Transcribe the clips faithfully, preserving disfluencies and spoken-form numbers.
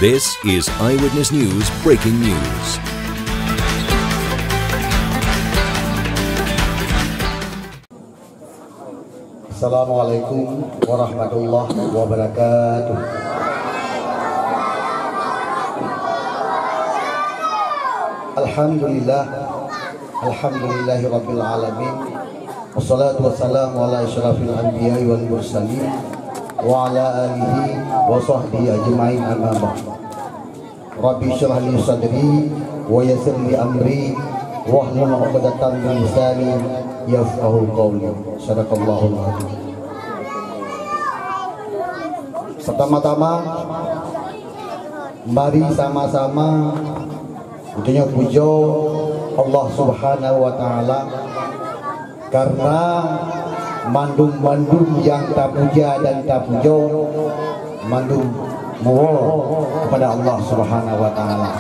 This is Eyewitness News breaking news. Assalamualaikum warahmatullahi wabarakatuh. Alhamdulillah. Alhamdulillahirabbil alamin. Wassalatu wassalamu ala asyrafil anbiya'i wal mursalin wa ala alihi wa sahbihi ajma'in, amma ba'd. Rabbi syrah li sadri wa yassir li amri wahlul 'uqdatam min lisani yafqahu qawli. Sadaqallahul azim. Pertama-tama, mari sama-sama geutanyoe pujoe Allah Subhanahu wa Ta'ala, karena mandum-mandum nyang tapuja dan tapujoe mandum meuwoe kepada Allah Subhanahu wa Ta'ala.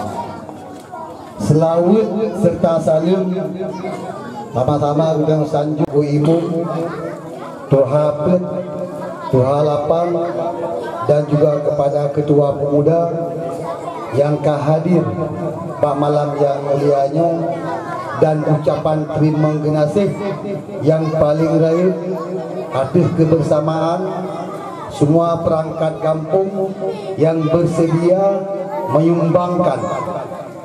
Seulaweuet serta saleuem sama-sama geutanyoe sanjong keu imeum, tuha peuet, tuha lapang, dan juga kepada Ketua Pemuda nyang ka hadir bak malam nyang mulia nyoe, dan ucapan teurimong geunaséh nyang paleng rayeuk ateueh keubeusamaan semua peurangkat gampông nyang beuseudia menyumbangkan,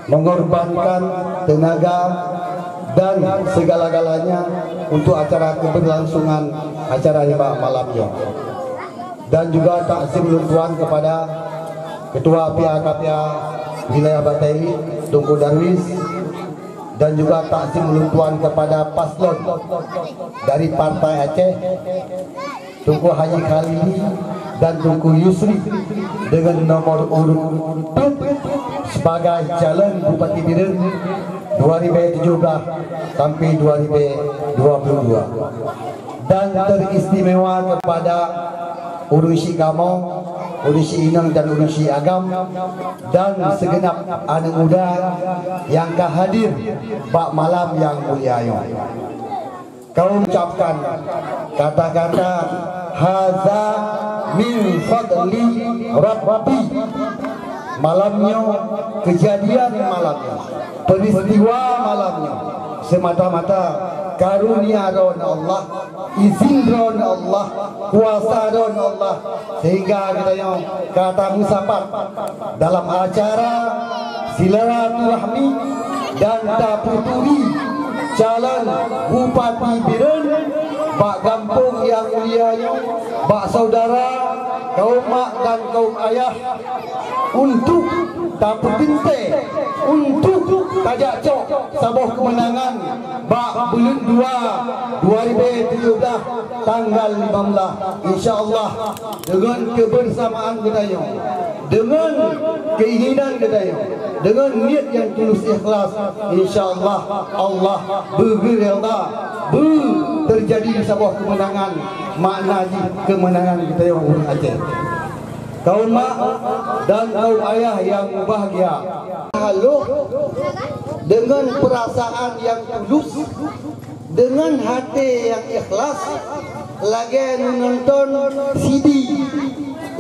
mengorbankan tenaga dan segala-galanya untuk acara keberlangsungan acara nibak malam nyoe. Dan juga takzim lôn tuan kepada Ketua P A K P A Wilayah Bateli, Teungku Darwis, dan juga takzim lôn tuan kepada paslon dari Partai Aceh, Teungku Haji Khalili dan Teungku Yusri dengan nomor urut empat sebagai calon Bupati Bireuen dua ribu tujuh belas sampai dua ribu dua puluh dua. Dan teristimewa kepada ureuëng syiek kamoe, ureuëng syiek inong dan ureuëng syiek agam, dan segenap aneuk muda nyang ka hadir bak malam nyang mulia nyoe. Kau ucapkan kata-kata, "Haza min fadli Rabbi." Malam nyoe, kejadian malam nyoe, peristiwa malam nyoe, semata-mata karunia Droeneuh Allah, izin Droeneuh Allah, kuasa Droeneuh Allah, sehingga geutanyoe ka tameusapat dalam acara silaturahmi dan tapeuturi calon Bupati Bireuen bak gampông nyang mulia nyoe, bak saudara, kaum mak dan kaum ayah, untuk tapeuteuntèe, untuk tajak cok saboh keumeunangan bak buleuen dua, dua ribu tujuh belas, tanggal lima belas, insya Allah, deungon keubeusamaan geutanyoe, deungon keinginan geutanyoe, deungon niet nyang tulus ikhlas, insya Allah, Allah beugeureda, beuteujadi saboh keumeunangan, makna jih keumeunangan geutanyoe ureuëng Aceh. Kaum mak dan kaum ayah nyang mubahgia, haloh deungon peurasaan nyang tulus, deungon até nyang ikhlas, lagée neunonton C D,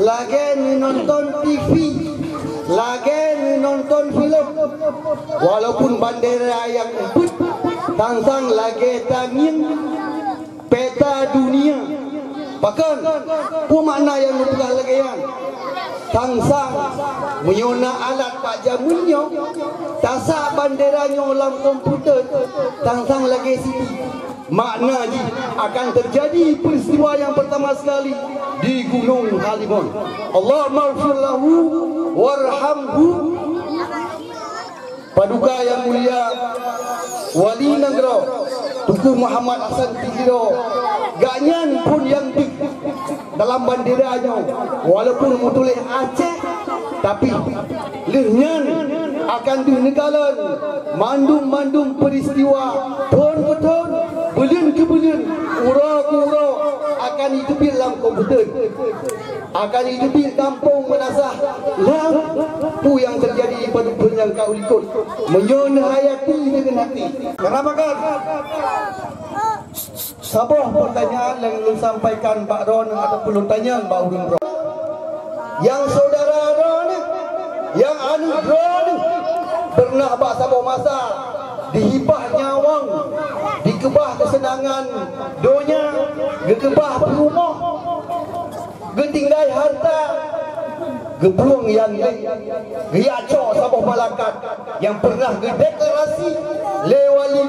lagée neunonton T V, lagée neunonton filem. Walaupun bandera nyang ubeut, sang-sang lagée tangieng peta dunia. Pakon? Peue makna nyang geupeugah lagée nyan? Sang-sang, meunyoe na alat bak jamén nyoe, tasak bandera nyoe lam komputer, sang-sang lagée C D. Makna jih akan teujadi peristiwa nyang pertama sekali di Gunong Halimon. Allahumma ighfir lahu warhamhu. Paduka nyang mulia, Wali Nanggroe, Teungku Muhammad Hasan Tijiro, gobnyan phon nyang deuh dalam bandera nyoe, walaupun meutuléh Aceh, tapi lheueh nyan akan deuh neukalon mandum-mandum peuristiwa, thon keu thon, buleuen keu buleuen, uroe keu uroe akan jiteubiet lam komputer. Akan jiteubiet gampông Meunasah lam peue nyang teujadi padub thon nyang ka u likot, meunyoe neuhayati deungon até. Keunapa kan? Saboh peurtanyaan nyang lôn sampaikan bak droeneuh ataupun lôn tanyong bak ureuëng droe. Nyang syedara droeneuh, Pernah bak saboh masa dihibah nyawöng, dikeubah keuseunangan donya, geukeubah peurumoh, geutinggai hareuta, geuplueng nyang lé, geuyacok saboh malakat nyang pernah geudeklarasi lé wali.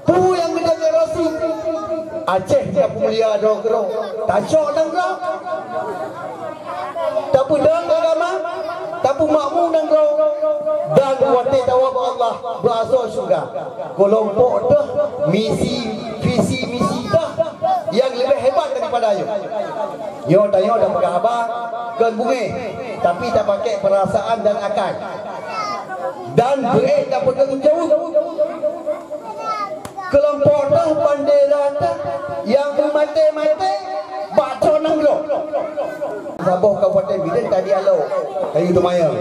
Peue nyang geudeklarasi? Aceh tapeumulia droe keudroe, tacok nanggroe, tapeudong agama, tapeumakmu nanggroe, dan watée tawoe bak Allah beuasoe syeuruga. Keulompok teuh misi, visi misi teuh nyang leubeh hebat daripada nyoe. Nyoe tanyoe tapeugah haba kon beungéh, tapi tapakék peurasaan dan akai, dan beuék tapeutanggung jaweueb. Keulompok teuh bandera teuh nyang meumaté-maté bak tho nanggroe. Saboh Kabupaten Bireuen tadi alo kayu teumanyong.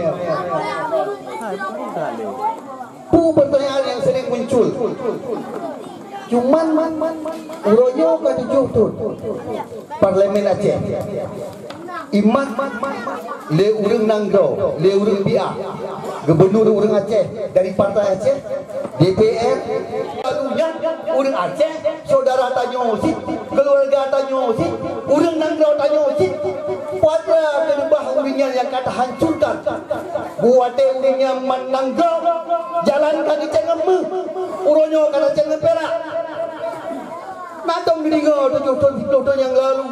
Peue pertanyaan nyang sering muncul? Cuman uroe nyoe ka tujoh thon Parlemen Aceh. Imat lé ureuëng nanggroe, lé ureuëng biah, gubunur ureuëng Aceh dari Partai Aceh, D P R, lalu nyan ureuëng Aceh, saudara tanyoe cit, keluarga tanyoe cit, ureuëng nanggroe tanyoe cit, patra keuneubah ureuëng nyan nyang ka tahancurkan. Buwate ureuëng nyan man nanggroe, jalan ka geucéng ngon méuh, uroe nyoe ka tacéng ngon pirak. Na tom geudeungoe tujoh thon, siplôh thon nyang lalu,